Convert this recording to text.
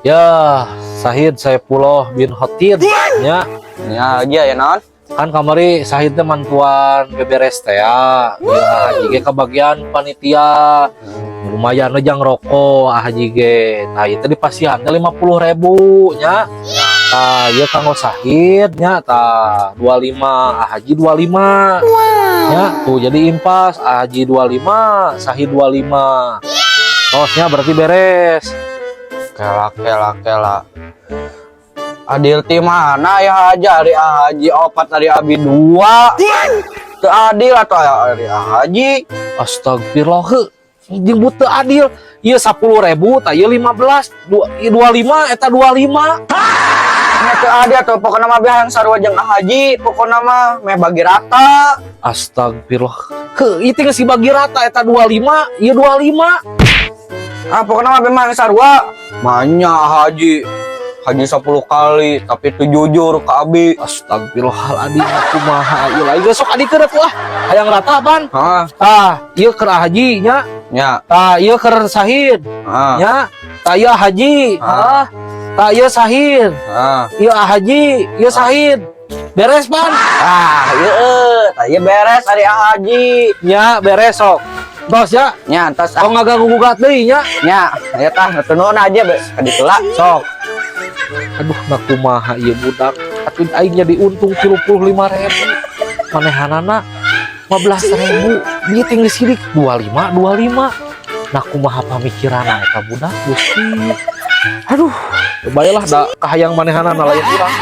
Ya, Sahid Saepullah bin Khotid nya. Ya aja ya non. Kan kamari Sahid teh mantuan beberes teh ya. Ya Haji ge kebagian panitia. Lumayan we jang rokok ah Haji ge. Nah, ieu teh dipasihan teh 50.000 nya. Tah, ieu kanggo Sahid nya, tah 25, ah Haji 25. Nya, tuh jadi impas ah Haji 25, Sahid 25. Tosnya berarti beres. Kela kela kela. Adil ti mana ya aja, ari Haji opat, ari abi dua. Teu adil atau ya ari Haji. Astagfirullah, heuh. Jeung teu adil. Ieu 10.000, tah ieu 15, 25 eta 25. Nya teu adil atuh, pokokna mah hayang sarua jeung Haji, pokokna mah meh bagi rata. Astagfirullah. Heuh, ieu teh geus dibagi rata, eta 25, ieu 25. Ah, pokokna mah memang sarua. Banyak Haji. Haji 10 kali, tapi itu jujur ke abi. Astagfirullahaladzim, kumaha ieu lain geus sok adikeun atuh ah. Hayang rata pan. Hah, Tah, ieu keur Haji nya. Nya. Tah, ieu keur Sahid Ah, nya. Tah, ieu Haji. Ah. Ah. Tah, ieu Sahid. Ah. Ieu Haji, ieu Sahid. Beres pan? Ah, ieu tah ieu beres ari Haji. Nya, beres sok. Tos ya. Nya, tos ah. Tong ngaganggu gugat deui nya. Nya, aya tah nuhun aja be ka ditu lah. Sok. Aduh, nah kumaha ieu budak. Atuh aing jadi untung 35.000. Manehanana 15.000. Dia tinggal sirik 25 25. Nah, kumaha pamikiranna eta budak, Gusti. Aduh, baiklah da kahayang manehanana lain urang.